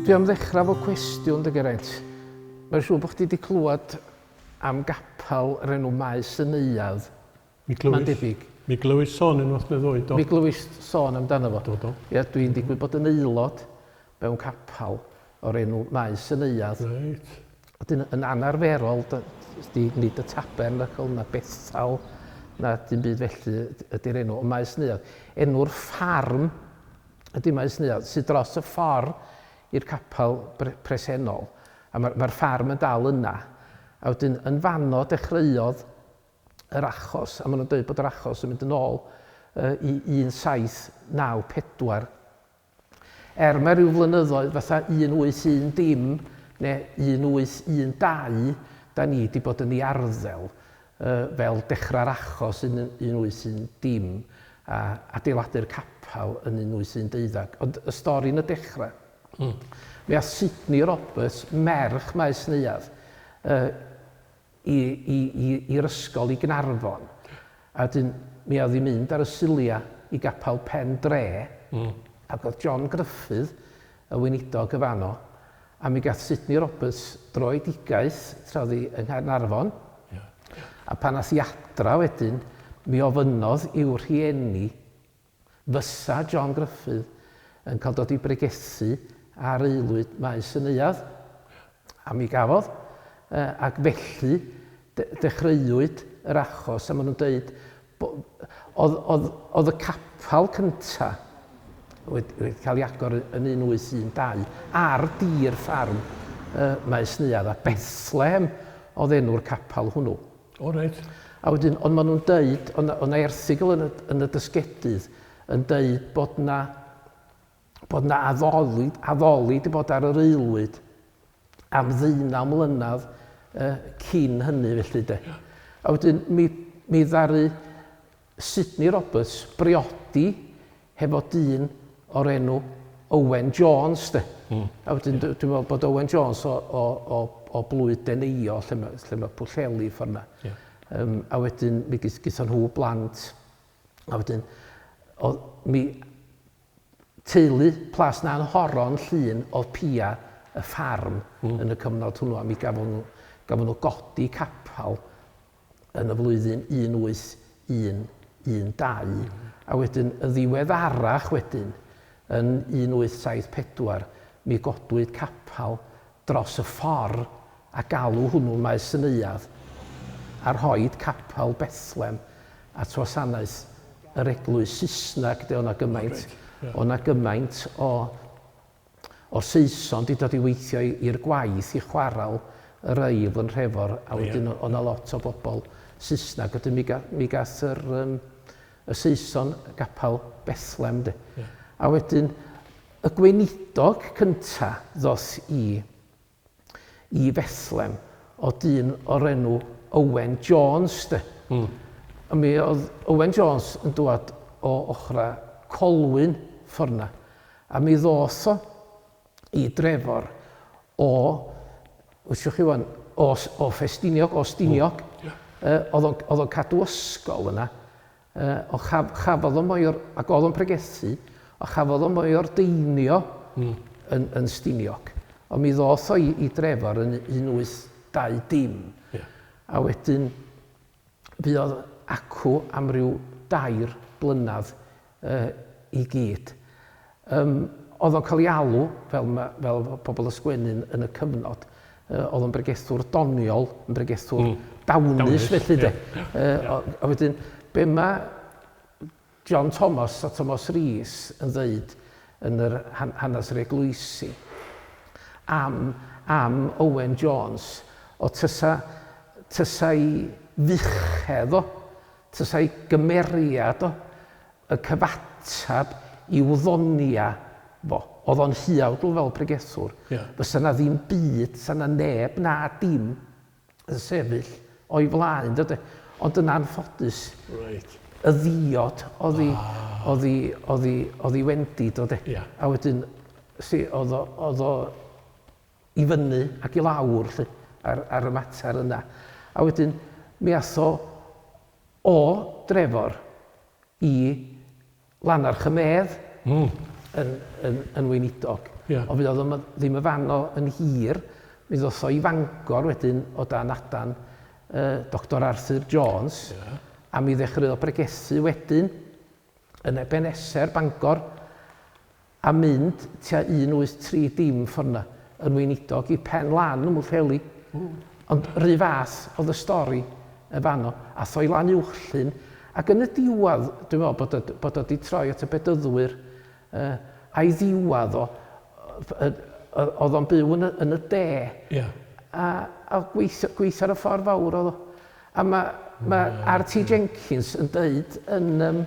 Dwi am ddechrau efo cwestiwn dy Geraint. Mae'n siŵr bod chdi wedi clywed am gapel yr enw Maes y Neuadd. Mi glywis. Mae'n debyg. Mi glywis sôn unwaith neu ddwy, do. Mi glywis sôn amdano fo. Do, do. Ie, dwi'n digwydd bod yn aelod mewn capel o'r enw Maes y Neuadd. Reit. Wedyn yn anarferol, di, nid y tabernacl na Bethel na dim byd felly ydy'r enw, ond Maes Neuadd. Enw'r ffarm ydy Maes Neuadd, sydd dros y ffordd i'r capel presennol. A mae'r mae ffarm yn dal yna. A wedyn yn fanno dechreuodd yr achos, a maen nhw'n dweud bod yr achos yn mynd yn ôl i 1794. Er mae rhyw flynyddoedd fatha 1810 neu 1812 da ni wedi bod yn ei arddel fel dechrau'r achos yn 1810 a adeiladu'r capel yn 1812. Ond y stori yn y dechrau. Mi ath Sidney Roberts, merch Maes Neuadd, i, i, i, i'r ysgol i Gnarfon. A wedyn mi oedd hi'n mynd ar y Sulia i gapel Pen Dre, ac oedd John Gruffydd, y weinidog y fanno, a mi gath Sidney Roberts droedigaeth tra oedd hi yng Nghaernarfon. Yeah. A pan ath hi adra wedyn, mi ofynnodd i'w rhieni Fysa John Gruffydd yn cael dod i bregethu ar aelwyd Maes y Neuadd, a mi gafodd, ac felly dechreuwyd yr achos, a maen nhw'n dweud, oedd, oedd, oedd y capel cynta wedi, wedi cael ei agor yn 1812 ar dir ffarm Maes Neuadd, a Bethlehem oedd enw'r capel hwnnw. O reit. A wedyn, ond maen nhw'n deud, oedd 'na, oedd 'na erthygl yn y, yn y dysgedydd yn deud bod 'na, bod 'na addoli, addoli 'di bod ar yr aelwyd am ddeunaw mlynedd uh, cyn hynny felly de. A wedyn mi, mi ddaru Sidney Roberts briodi hefo dyn o'r enw Owen Jones de. A wedyn yeah. dwi'n meddwl bod Owen Jones o, o, o, o blwydd Deneio, lle mae, lle mae Pwllheli ffordd yna. Yeah. A wedyn mi gyda nhw blant. A wedyn, o, mi teulu Plas Na'n Horon Llun oedd pia y ffarm yn y cyfnod hwnnw, a mi gafon nhw, gafon nhw godi capel yn y flwyddyn 1812, a wedyn yn ddiweddarach wedyn, yn 1874, mi godwyd capel dros y ffordd a galw hwnnw Maes y Neuadd, a rhoid capel Bethlem at wasanaeth yr eglwys Saesneg, de, o' 'na gymaint, o' 'na gymaint o o Saeson 'di dod i weithio i'r gwaith i chwarel yr Eifl yn Nhrefor a wedyn o' 'na lot o bobl Saesneg wedyn mi ga- mi gath yr yym y Saeson gapel Bethlem 'de. A wedyn y gweinidog cynta ddoth i i Fethlem o dyn o'r enw Owen Jones de. A mi oedd Owen Jones yn dwad o ochra Colwyn ffordd 'na. A mi ddoth o i Drefor o, wysiwch chi wan, o, o Ffestiniog, o Stiniog. Oedd o'n, oedd o'n cadw ysgol yna. Ond chaf, chafodd o mo'i or, ac oedd o'n pregethu, ond chafodd o mo'i ordeinio yn, yn Stiniog. Ond mi ddoth o i, i Drefor yn 1820. Yeah. A wedyn, fuodd acw am ryw dair blynedd uh, i gyd. Oedd o'n cael ei alw, fel, ma, fel pobl y sgwennu yn y cyfnod, oedd o'n bregethwr doniol, yn bregethwr dawnus, dawnus felly de. A wedyn, be mae John Thomas a Thomas Rees yn ddeud yn yr hanes yr eglwysi am, am Owen Jones, o tysa, tysa i fuchedd o, tysa i gymeriad o, y cyfateb i'w ddonia fo. Oedd o'n huawdl fel pregethwr. Yeah. Fysa na ddim byd, sa na neb na dim yn sefyll o'i flaen, dydy. Ond yn anffodus, right. y ddiod oedd hi, oedd hi, oedd hi, oedd hi wendid o de. Yeah. A wedyn, si, oedd o, oedd o i fyny ac i lawr, lly, ar, ar y mater yna. A wedyn, mi ath o o Drefor i Lanarch y Medd yn, yn, yn weinidog. Ia. Ond fydd o ddim y fanno yn hir, mi ddoth o i Fangor wedyn o dan adan Doctor Arthur Jones, Ia. a mi ddechreuodd bregethu wedyn yn Ebeneser, Bangor, a mynd tua 1830 dim ffordd 'na, yn weinidog i Pen Lan ym Mhwllheli. Ond 'run fath oedd y stori yn fanno. Ath o i Lanuwchllyn, ac yn y diwedd, dwi'n meddwl bod o, bod o 'di troi at y Bedyddwyr, yy, a'i ddiwedd o, oedd o'n byw yn y, yn y de. Ia. A, a gweithio, gweithio ar y ffordd fawr oedd o. A mae, mae R.T. Jenkins yn deud yn, um,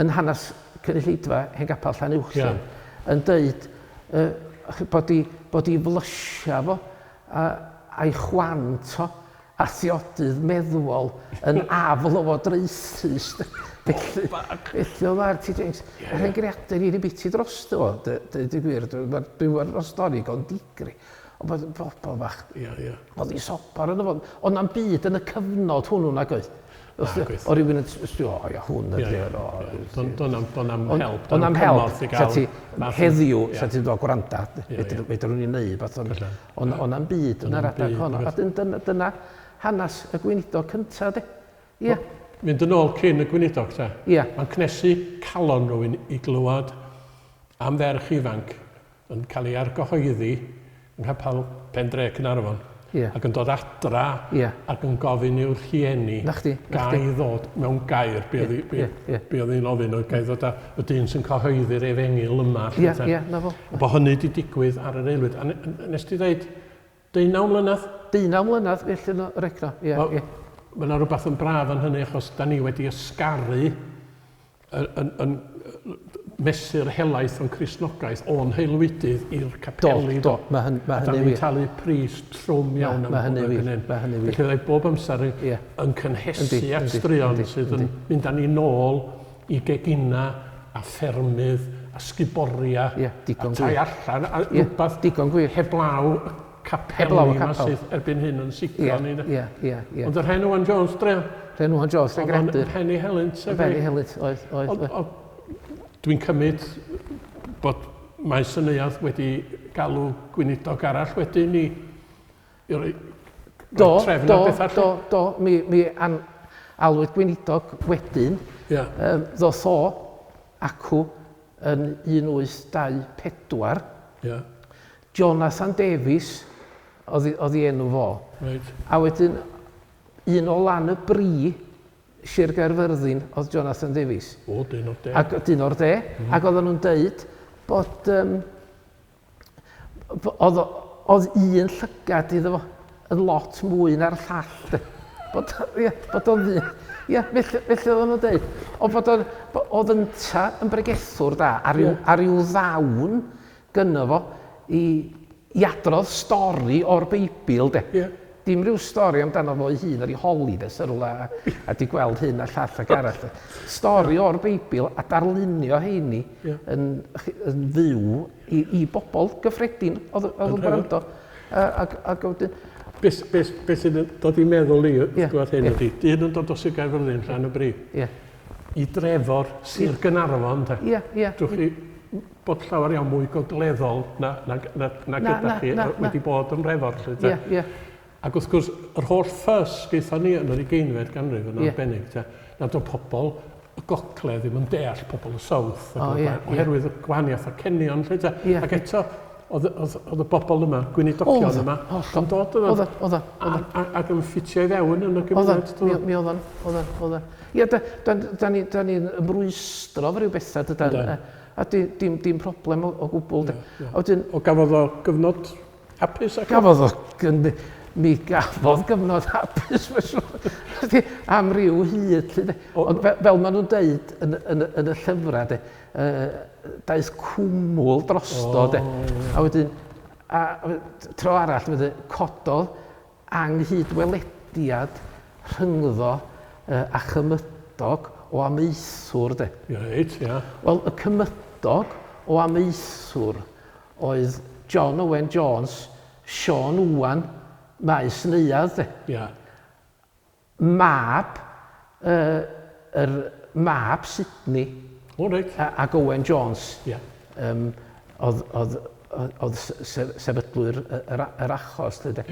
yn hanes cynulleidfa Hen Gapel Llanuwchllyn, yeah. yn deud bod i, bod i flysia fo a, a'i chwant o a thiodydd meddwol yn aflywodraethus. Felly, felly oedd R.T. James. Yeah. Yr hen greadur i'n biti drosto fo, dweud y gwir. Dwi'n gweld stori gon digri. Ond bod bobl fach... Ia, ia. Oedd hi sobor yno fo. Ond na'm byd yn y cyfnod hwnnw nag oedd. Nag oedd. O rywun yn o ia, hwn ydy o. Do'n na'm help, do'n na'm cymorth i gael. Heddiw, sa ti'n dod gwranda, fedrwn ni wneud beth, ond o'n na'm byd yn yr adeg honno. A dyna hanes y gweinidog cyntaf, de. Ia. Mynd yn ôl cyn y gweinidog, te. Ia. Mae'n cnesu calon rhywun i glywed am ferch ifanc yn cael ei argyhoeddi yng nghapel Pen Dre Caernarfon Ie. ac yn dod adra Ie. ac yn gofyn i'w rhieni 'Na chdi, 'na ga chdi. i ddod mewn gair be oedd hi- be, Ie, ie. be oedd hi'n ofyn oedd ga i ddod â y dyn sy'n cyhoeddi'r efengyl yma lly Ie, te. ie, 'na fo. A bod hynny wedi digwydd ar yr aelwyd. A nes ti ddeud 19 mlynedd? 19 mlynedd felly yn y recno, ie, Wel, ie. Mae yna rhywbeth yn braf yn hynny achos da ni wedi ysgaru yn, yn, yn mesur helaeth o'n Cristnogaeth o'n haelwydydd i'r Do, capeli. do, mae hyn, ma A da hynny ni'n wir. talu pris trwm iawn am Ma' hynny hwnna wir, fan hyn. ma' hynny wir. Felly fyddai bob amser yn, Ie. yn cynhesu Yndi, at yndi, straeon yndi, sydd yn yndi. mynd â ni nôl i gegina a ffermydd a sguboria Ie, digon a tai gwir. allan a Ie, rhywbeth digon gwir. heblaw y capeli Heblaw y yma capel. sydd erbyn hyn yn Ie, siglo ni. de. ie, ie, ie. Ond yr hen Owen Jones, dre, Rhen Owen Jones, rhen oedd o'n greadur. pen ei helynt. Yn ben ei helynt, oedd, oedd. Ond oedd. Dwi'n cymryd bod Maes y Neuadd wedi galw gweinidog arall wedyn i, i roi, Do, roi trefn do, ar bethau. do, do, mi, mi an, alwyd gweinidog wedyn, Ie, ddoth o acw yn 1824, ie, Jonathan Davies oedd oedd ei enw fo. reit. A wedyn, un o lan y bri, Sir Gaerfyrddin, oedd Jonathan Davies. O, dyn o'r de. Ac dyn o'r de, ac oedden nhw'n deud bod, oedd, oedd un llygad iddo fo yn lot mwy na'r llall. De. Bod, ie, bod o'n ddyn. Ie, felly, felly oedden nhw'n deud. Ond bod o'n, oedd ynta yn bregethwr da, a ryw, Ie. a ryw ddawn gynno fo i, i adrodd stori o'r Beibl, de. Ie. Dim rhyw stori amdano fo ei hun ar ei holidays ar rwla a, a di gweld hyn a llall ac arall. De. Stori o'r Beibl a darlunio heini Ie. yn, yn fyw i, i bobl gyffredin oedd oedd yn gwrando. Ac, ac wedyn, Beth be, be sy'n dod i meddwl i, wrth Ie, gweld hyn ie. ydy, dyn yn dod o Sir Gaerfyrddin, llan y bri, ie, i Drefor, Sir Gaernarfon, de. ie, ie. Drwch chi bod llawer iawn mwy gogleddol na, na, na, na Na, gyda na, chi na, na. wedi bod yn Drefor. Lly, de. Ie, ie. Ac wrth gwrs, yr holl ffys gaethon ni yn yr ugeinfed ganrif yn Ie. arbennig, te, nad oedd pobl y gogledd ddim yn deall pobl y south, ac O, yn y ie, blaen, ie. oherwydd y gwahaniaeth a cenion, lle, te. Ie. Ac eto, oedd, oedd, oedd y bobl yma, gweinidogion Oedd o, yma, hollol. yn dod yna, Oedd o, oedd o, oedd o. ac yn ffitio i fewn yn y Oedd o, gymuned. mi mi oedd o'n, oedd o'n, oedd o'n. Ie, da, da, da ni'n da ni ymrwystro fo ryw bethau, dydan. Yndan. A dim, dim problem o, o gwbl. de. Ie, ie. A wedyn, O gafodd o gyfnod hapus ac gafodd o, mi gafodd gyfnod hapus, mae'n siŵr. Ydi, am ryw hyd, lly, de. Ond fel, fel maen nhw'n deud yn, yn, yn y llyfrau, de, daeth cwmwl drosto, de. A wedyn, a, a tro arall, wedyn, cododd anghydwelediad rhyngddo a chymydog o amaethwr, de. Reit, ia. Wel, y cymydog o amaethwr oedd John Owen Jones, Sean Owen, Maes Neuadd, de. Ia. Mab, yr mab Sydney O, reit. ac Owen Jones. Ia. Oedd, oedd, oedd sefydlwyr yr, yr achos, lle de.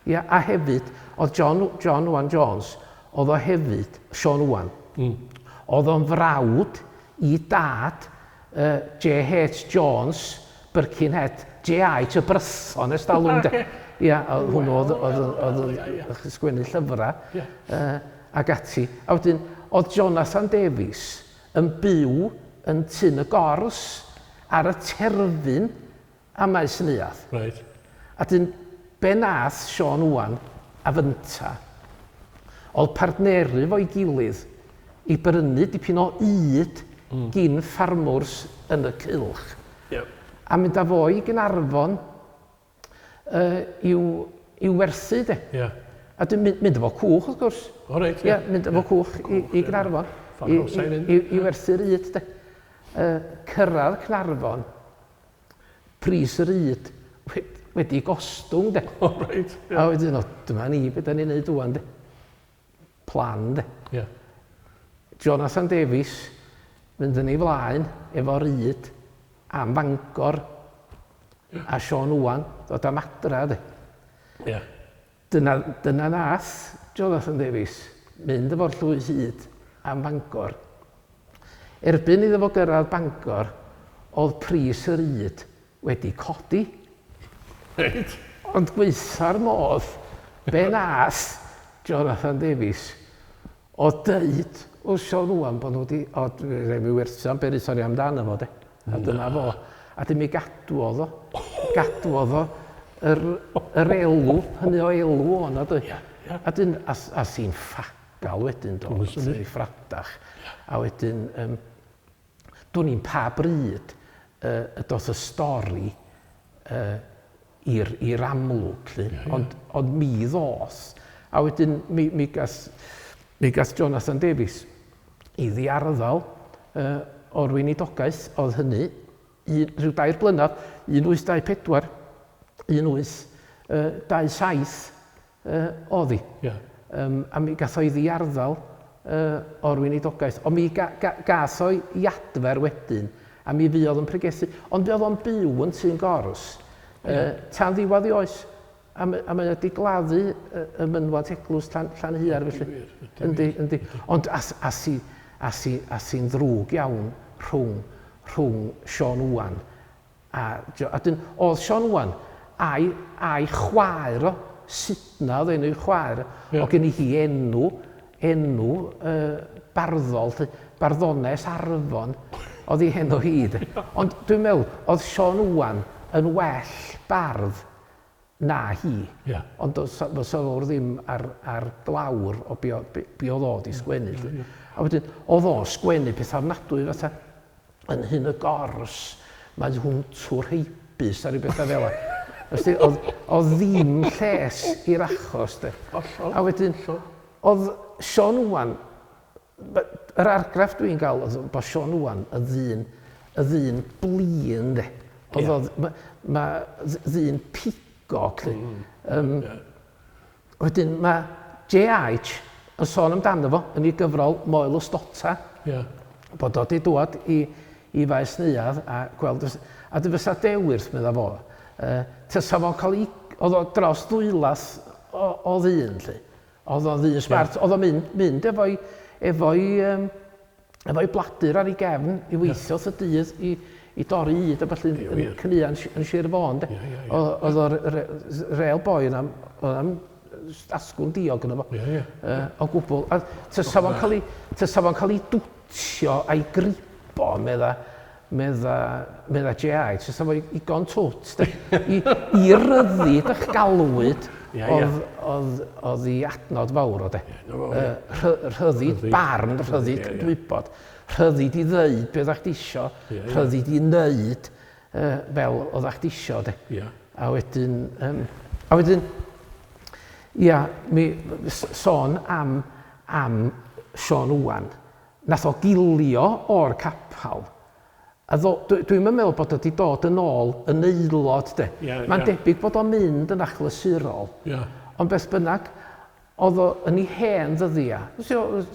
Ia, a hefyd, oedd John, John Owen Jones, oedd o hefyd, Sean Owen, oedd o'n frawd i dad J.H. Jones, Birkenhead, J.I. y Brython ers talwm, de. Ia, oedd hwnnw oedd, oedd, oedd, oedd, oedd sgwennu llyfrau ac ati. A wedyn, oedd Jonathan Davies yn byw yn Tyn y Gors ar y terfyn a Maes Neuadd. Reit. A dyn, be nath Siôn Owen a fynta, oedd partneru fo'i gilydd i brynu dipyn o ŷd gin ffarmwrs yn y cylch. Yep. A mynd â fo i Gaernarfon i'w, i'w werthu, de. Yeah. A dyn mynd, mynd efo cwch, wrth gwrs. O reit, ie. Yeah, mynd efo cwch i, i Gaernarfon. I, i, i, i werthu'r ŷd, de. Cyrraedd Caernarfon, pris yr ŷd wedi gostwng, de. O, reit. Yeah. A wedyn, o, dyma ni, beth da ni'n neud ŵan, de. Plan, de. Yeah. Jonathan Davies, mynd yn ei flaen efo'r ŷd am Fangor, a Siôn Owen, dod am adra, de. Yeah. Dyna, dyna nath Jonathan Davies mynd efo'r llwy hyd am Fangor. Erbyn iddo fo gyrraedd Bangor, oedd pris yr ŷd wedi codi. Reit. Ond gwaetha'r modd, be nath Jonathan Davies o deud wrth Siôn Owen bod nhw wedi, o, rhaid mi werthu am be wnaethon ni amdano fo, de. A dyna fo. A dim mi gadwodd o. Gadwodd o yr, yr elw, hynny o elw o na, dwi. Ia, A dyn, a, a sy'n ffagal wedyn, do, ei ffradach. A wedyn, dwn i'n pa bryd y doth y stori i'r i'r amlwg, lly. Ond, ond mi ddoth. A wedyn mi, mi, gath, mi gath Jonathan Davies i ddiarddel o'r weinidogaeth oedd hynny un, rhyw 3 blynedd, 1824, 1827 oedd hi. Yeah. A mi gath o'i ddiarddel o'r weinidogaeth. Ond mi ga, ga, gath o'i adfer wedyn, a mi fuodd yn pregethu. Ond fuodd o'n byw yn Tŷ'n Gors, tan ddiwedd ei oes. A, a mae o wedi gladdu y mynwent eglwys Llan, Llanhuar, felly. Yndi, yndi. Ond as, as, i, as, i, as i'n ddrwg iawn rhwng, rhwng Siôn Owen a, a dyn, oedd Siôn Owen a'i, a'i chwaer o, Sydna oedd enw ei chwaer, Ie. o gen i hi enw, enw barddol, lly, Barddones Arfon, oedd ei henw hi. De. Ond dwi'n meddwl, oedd Siôn Owen yn well bardd na hi. Ie. Ond does fysa fawr ddim ar, ar glawr o be, be, be oedd o di sgwennu. lly. A wedyn, oedd o'n sgwennu pethau ofnadwy fatha yn hyn y gors, mae hwntw'r heibus a rhyw bethau fel 'na. Ysdi, oedd, oedd ddim lles i'r achos, de. Hollol. A wedyn, oedd Siôn Owen, yr argraff dwi'n gael oedd bod Siôn Owen y ddyn, y ddyn blin, de. Oedd Ie. oedd, ma, ma ddyn pigog, lly. Wedyn mae J.H. yn sôn amdano fo yn ei gyfrol Moel Ystota, Ie. bod o wedi dŵad i, i faes neuadd a gweld... A dy fysa dewyrth, medda fo, tysa fo'n cael ei... Oedd o dros ddwylath o, o ddyn, lly. Oedd o'n ddyn smart. Oedd o'n mynd, mynd efo'i, efo'i, efo'i bladur ar ei gefn i weithio wrth y dydd i, i dorri ŷd a ballu yn wir. cnua yn, yn Sir Fôn, de. Ie, ie, ie. Oedd oedd o'r real boi yna, oedd am asgwrn diog yna fo. Ie, ie. O gwbl. A tysa fo'n cael ei, tysa fo'n cael ei dwtio a'i gribo, medda, medda, medda J.I. Tysa fo igon twt, de. I, i ryddid eich galwyd, Ie, ie. oedd, oedd, oedd i adnod fawr o, de. na fo, ie. Rhyddid Rhyddid. barn, rhyddid Ie, ie. dwybod, rhyddid i ddeud be oeddach chdi isio, Ie, ie. rhyddid i wneud fel oeddach chdi isio, de. Ie. A wedyn, a wedyn, ia, mi sôn am, am Siôn Owen, nath o gilio o'r capal. A ddo, dwi'n meddwl bod o wedi dod yn ôl yn aelod, de. Ie, Mae'n ie. debyg bod o'n mynd yn achlysurol. Ie. Ond beth bynnag, oedd o yn ei hen ddyddia. Os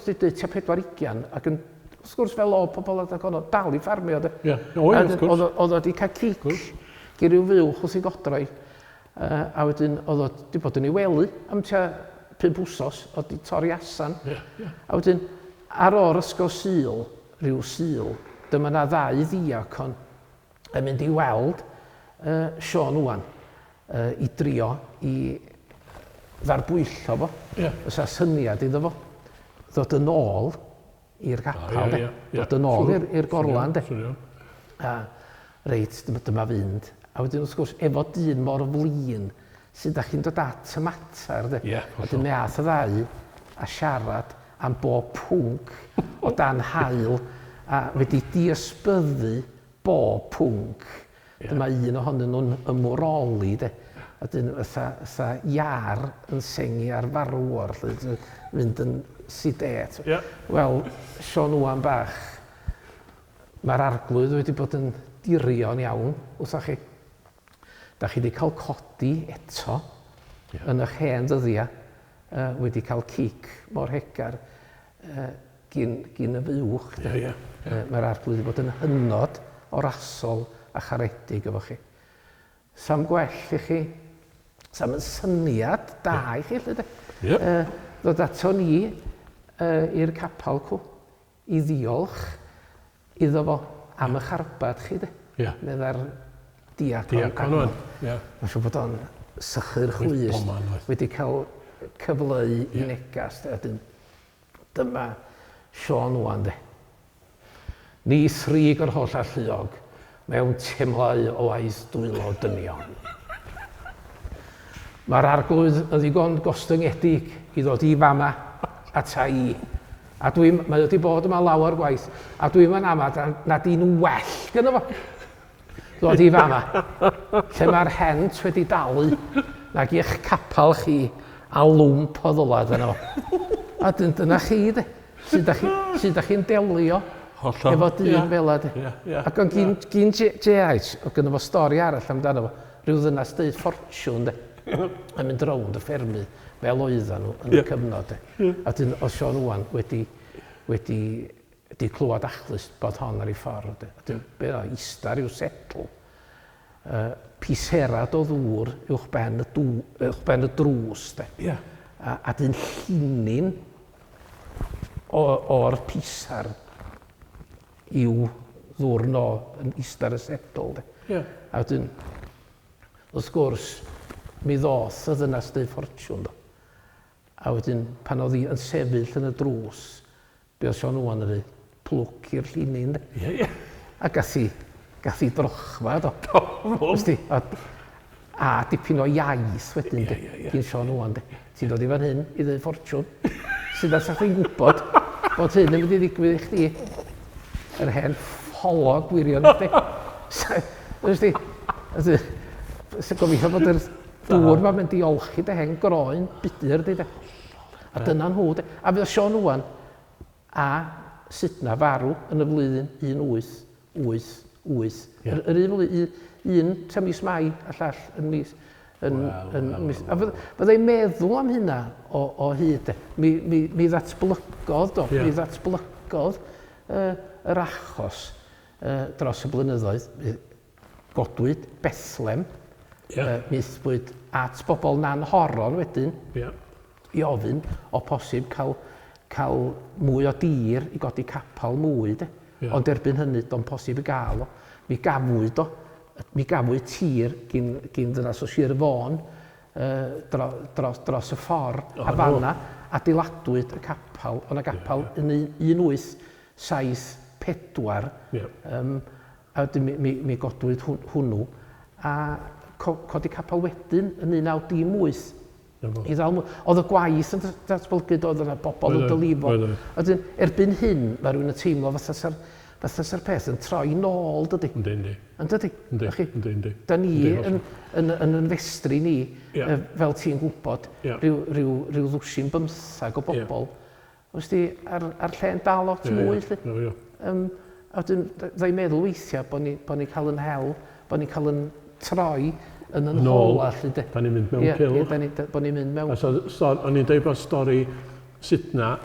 di dweud tua 40 ac yn wrth gwrs fel o pobl adag honno, dal i ffarmio de. Ie, oedd, wrth gwrs. Oedd o wedi cael cic gyn rhyw fuwch wrth ei godro i. A wedyn oedd o wedi bod yn ei wely am tua 5 wsos, oedd wedi torri asan. Yeah, yeah. A wedyn, ar o'r ysgol Sul, rhyw Sul, dyma na ddau ddiacon yn mynd i weld Siôn Owen i drio i ddarbwyllo fo. Yeah. Fysa syniad iddo fo ddod yn ôl i'r capel, yeah, de. Yeah, yeah. Dod yn ôl i'r gorlan, de. Sure, A reit, dyma fynd. A wedyn, wrth gwrs, efo dyn mor flin, sut da chi'n dod at y mater, de. Ie, A wedyn mi ath y ddau a siarad am bob pwnc o dan haul, a wedi diysbyddu bob pwnc. Dyma un ohonyn nhw'n ymwroli, de. A dyn fatha iar yn sengi ar farwor, lle, mynd yn sidet. Yeah. Wel, Siôn Owen bach, mae'r arglwydd wedi bod yn dirion iawn wrthoch chi. Da chi wedi cael codi eto yn eich hen ddyddiau, wedi cael cic mor hegar gyn y fuwch. Yeah, yeah, yeah. Mae'r arglwydd wedi bod yn hynod o rasol a charedig efo chi. Sam gwell i chi, sam yn syniad da i chi, lle de. Yeah. Ddod ato ni i'r capel cw, i ddiolch iddo fo am eich arbad chi, de. Yeah. Medda'r diacon. Diacon o'n. Yeah. Mae'n siŵr bod o'n sychu'r chwys wedi cael cyfleu i negas. De. Dyma Siôn Owen, de. Ni thrig o'r holl alluog mewn temlau o waith dwylo dynion. Mae'r arglwydd yn ddigon gostyngedig i ddod i fama ata i. A dwi'n, mae wedi bod yma lawer gwaith, a dwi'n yn amad nad un well gyda fo. Ddod i fama, lle mae'r hent wedi dalu nag i'ch capel chi a lwmp o ddylad yna fo. A dyna chi, de. Sut da chi'n delio efo dyn fel de. Yeah, yeah, Ac o'n gyn J.H., oedd gynno fo stori arall amdano fo, rhyw ddynas deud ffortiwn, de, yn mynd rownd y ffermydd fel oeddan nhw yn y cyfnod, de. A dyn, oedd Siôn Owen wedi clywed achlust bod hon ar ei ffordd, de. A dyn, be o, ista rhyw setl, piserad o ddŵr uwch ben y drws, de. Yeah. A dyn llinyn o'r pisar i'w ddŵr no yn ista ar y setl, de. Yeah. A wedyn, wrth gwrs, mi ddoth y ddynas deud ffortiwn, do. A wedyn, pan oedd hi yn sefyll yn y drws, be oedd Siôn Owen yn dweud, plwc i'r llinyn, de. Yeah, yeah. A gath hi drochfa, do. Wsti, a dipyn o iaith wedyn, de, gyn Siôn Owen, de. Ti'n dod i fan hyn i ddeud ffortiwn. Sydd as chdi'n gwybod bod hyn yn mynd i ddigwydd i chdi. Yr hen ffolog gwirion i chdi. Wsti, sy'n gobeithio bod yr dŵr ma'n mynd i olchi dy hen groen budur di, de. A dyna nhw, de. A fydd Siôn Owen a Sydna farw yn y flwyddyn 1888. Yr un flwyddyn, un tua mis Mai a llall yn mis... A fyddai'n meddwl am hynna o hyd. Mi ddatblygodd, do, mi ddatblygodd yr achos dros y blynyddoedd. Godwyd Bethlem, mi aethpwyd at bobl Nanhoron wedyn i ofyn o posib cael mwy o dir i godi capel mwy, de. Ond erbyn hynny, do'n posib i gael o. Mi gafwyd o. Mi gafwyd tir gyn ddynas o Sir Fôn dros y ffordd a fanna adeiladwyd y capel, oedd 'na gapel yn 1874, a wedyn mi godwyd hwnnw, a codi capel wedyn yn 1918. I ddal mwy. Oedd y gwaith yn datblygu, oedd yna bobl yn dylifo. Wedyn, erbyn hyn, mae rhywun yn teimlo fatha sa'r peth yn troi nôl, dydy? Yndi, yndi. Yn dydy? Yndi, yndi, yndi. Da ni yn festri ni, fel ti'n gwybod, rhyw ddwsin 15 o bobl. Wsti, a'r lle'n dal lot mwy, lly. A wedyn, dda i'n meddwl weithiau bod ni'n cael yn hel, bod ni'n cael yn troi yn yn hola, lly, de. Da ni'n mynd mewn cylch. Ie, bod ni'n mynd mewn. O'n i'n dweud bod stori Sydna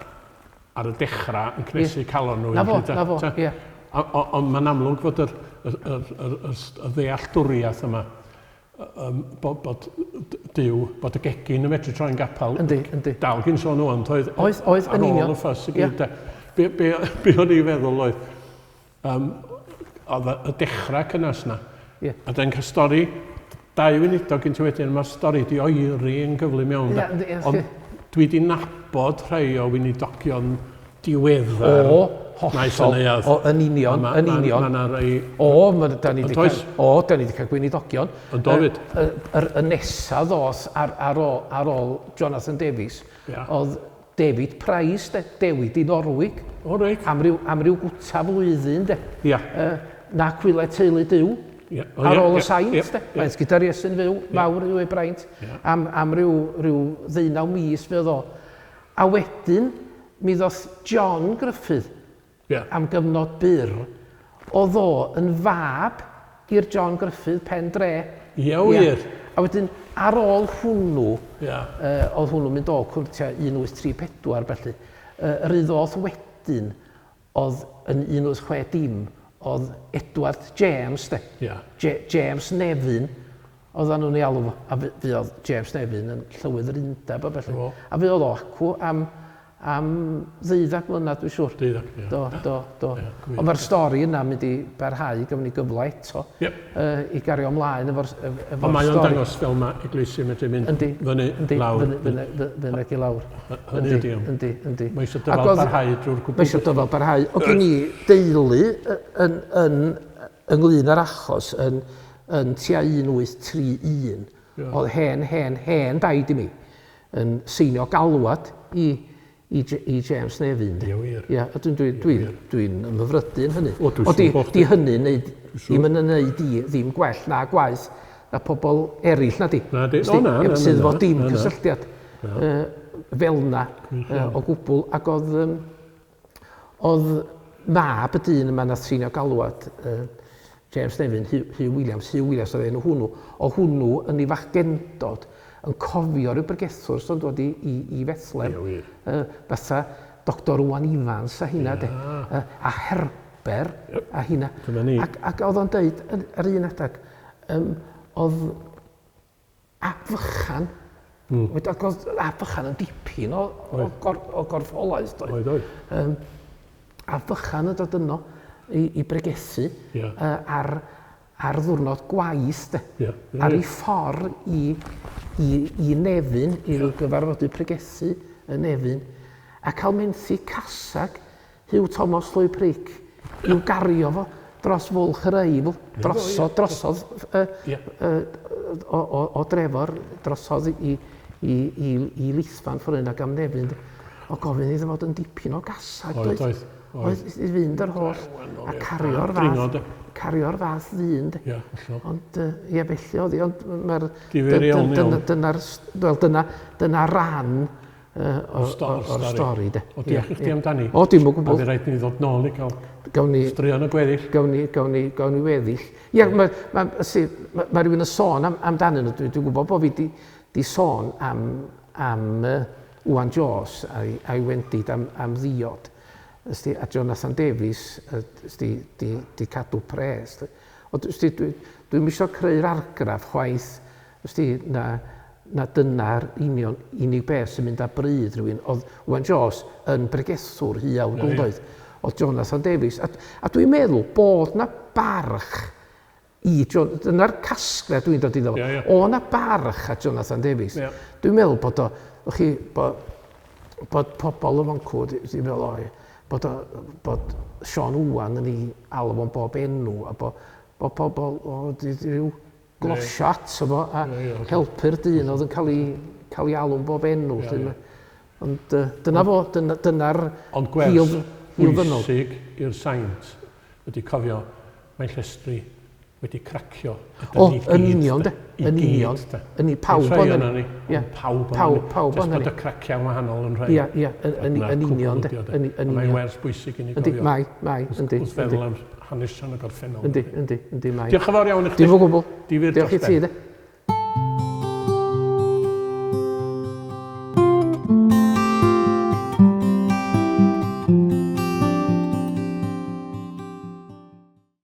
ar y dechrau yn cnesu calon nhw. Na fo, na fo, ie. Ond mae'n amlwg fod yr, yr, yr, yr, yr, y ddealltwriaeth yma, bod, bod Duw, bod y gegin yn medru troi'n gapel. Yndi, yndi. Dal gyn sôn o'n oedd, oedd, oedd, yn union. Ar ôl y ffys i gyd. Be, be, be o'n i'n feddwl oedd, oedd y dechrau cynnes na. Yeah. A dyn cael stori, dau weinidog gyn ti wedyn, mae'r stori di oeri yn gyflym iawn. Yeah, yeah. Ond dwi di nabod rhai o weinidogion diweddar. O, hollol. O, yn union, yn union. Mae yna rhai... O, ma, da ni di cael, o, da ni di cael gweinidogion. Yn do fyd. Y nesaf ddoth ar, ar, ôl, ar ôl Jonathan Davies, yeah. oedd David Price, de, Dewi di Norwig. O, reit. Am ryw, am ryw gwta flwyddyn, de. Ia. Na cwyle teulu Duw. Ia. Ar ôl y saint, de. Mae'n gyda'r Iesu'n fyw, mawr yw ei braint. Am, am ryw, ryw ddeunaw mis fe oedd o. A wedyn, mi ddoth John Griffith am gyfnod byr, oedd o yn fab i'r John Griffith pen dre. Ie, wir. A wedyn, ar ôl hwnnw, oedd hwnnw'n mynd o cwrtia 1834 felly, yr un ddoth wedyn oedd yn 1860, oedd Edward James, de. James Nefyn, oedden nhw'n ei alw fo. A fi oedd James Nefyn yn llywydd yr undeb a felly. A fi oedd o acw am, am 12 mlynedd, dwi'n siŵr. 12, ie. Do, do, do. Ond mae'r stori yna mynd i barhau, gafon ni gyfle eto i gario ymlaen efo'r efo Ond mae o'n stori. dangos fel mae eglwysi yn medru mynd Yndi, fyny, yndi, lawr. Fyny, fyny, fyny ac i lawr. Hynny ydi o. Yndi, yndi. Mae eisiau Ac dyfal oedd- barhau drwy'r gwbl. Mae eisiau dyfal barhau. O gen i deulu yn, yn, ynglyn â'r achos yn, yn tua 1831. Oedd hen, hen, hen daid i mi yn seinio galwad i, i, i James Nefyn. Ie, wir. Ie, a dwi'n dwi, dwi, dwi'n ymhyfrydu yn hynny. O, dwi'n O, di, siŵr bo' chdi. di hynny'n neud, ddim yn neud i ddim gwell na gwaith na pobl eraill na di. Na di. Wsti, O, na, na, na, Sydd efo na, dim na, na. cysylltiad fel na o gwbl. Ac oedd, oedd mab y dyn yma nath seinio galwad, James Nefyn, Hugh Williams, Hugh Williams oedd enw hwnnw, o hwnnw yn ei fachgendod yn cofio rhyw bregethwr sy'n dod i, i, i Fethlem. Ie, wir. Fatha Dr Owen Evans a hynna, de. A Herber a hynna. Dyma ni. Ac, ac oedd o'n deud ar un adeg, oedd Ap Fychan, ac oedd Ap Fychan yn dipyn o, o, gor, o gorffolaeth, doedd. Oedd, oedd. Ap Fychan yn dod yno i, i bregethu Ie. ar, ar ddwrnod gwaith, de. Ie, ie, Ar ie. ei ffordd i, i, i Nefyn, i ryw gyfarfodydd pregethu yn Nefyn, a cael menthu casag Hugh Thomas Llwy Pric i'w gario fo dros Fwlch yr Eifl, drosodd, drosodd Ie. o, o, o Drefor, drosodd i, i, i, i Lithfan ffordd yna ac am Nefyn. O gofyn iddo fod yn dipyn o gasag, Oedd, oedd, oedd. Oedd i fynd yr holl, a cario'r Dringo, fath, de. cario'r fath ddyn, de. Ie, hollol. Ond, ie, felly oedd hi, ond mae'r... Difyr iawn, iawn. Dyna'r, wel, dyna, dyna ran o'r O'r stori, de. O, diolch i chdi amdani. O, dim o A gwbl. fydd rhaid i ni ddod nôl i gael Gawn ni, straeon y gweddill. gawn ni, gawn ni, gawn ni weddill. Ie, mae ma, ma, ma, ma rhywun yn sôn am, amdanyn nhw. Dwi'n dwi gwybod bod fi di, di sôn am, am Iwan Jones a'i, a'i wendid am, am ddiod. Ysdi, a Jonathan Davies ysdi, di, di cadw pres. Ond ysdi, dwi, dwi'm isio creu'r argraff chwaith, ysdi, na, na dyna'r union unig beth sy'n mynd â bryd rhywun. Oedd Iwan Jones yn bregethwr hiawn Ie, ie. doedd. Oedd Jonathan Davies. A, a dwi'n meddwl bod na barch i John, dyna'r casgliad dwi'n dod iddo fo. Ie, ie. O na barch at Jonathan Davies. Ie. Dwi'n meddwl bod o, chi, bod, bod pobl yn fancw, dwi'n meddwl, o, ie, bod, o, bod Siôn Iwan yn ei alw o'n bob enw, a bod, bod pobl, o, di, di ryw glosio ato fo, a Ie, ie, hollol. helpu'r dyn oedd yn cael ei, cael ei alw'n bob enw. Ie, lly. ie. Ond dyna fo, dyna, dyna'r Ond gwers hil, hil ddynol. bwysig i'r saint ydy cofio mae llestri wedi cracio. Ydan O, ni gyd, yn union, de. I Yn gyd, union. de. Yn i pawb Rhai ohonon ohonon ni. ni. Ie. Ond pawb ohonon Pawb- ni. pawb Jyst ohonon bod ni. y craciau'n wahanol yn rhai. Ie, ie, yn, yn, Dyna'r yn cwbl union, de. ydi o, de. Yn, yn A Mae'n union. wers bwysig i ni Yndi, gofio. mae, mae, yndi. Wrth feddwl am hanesion y gorffennol. Yndi, yndi, yndi, mae. Diolch yn fawr iawn i chdi. Dim o gwbl. Difyr Diolch i dros ti, ben. de.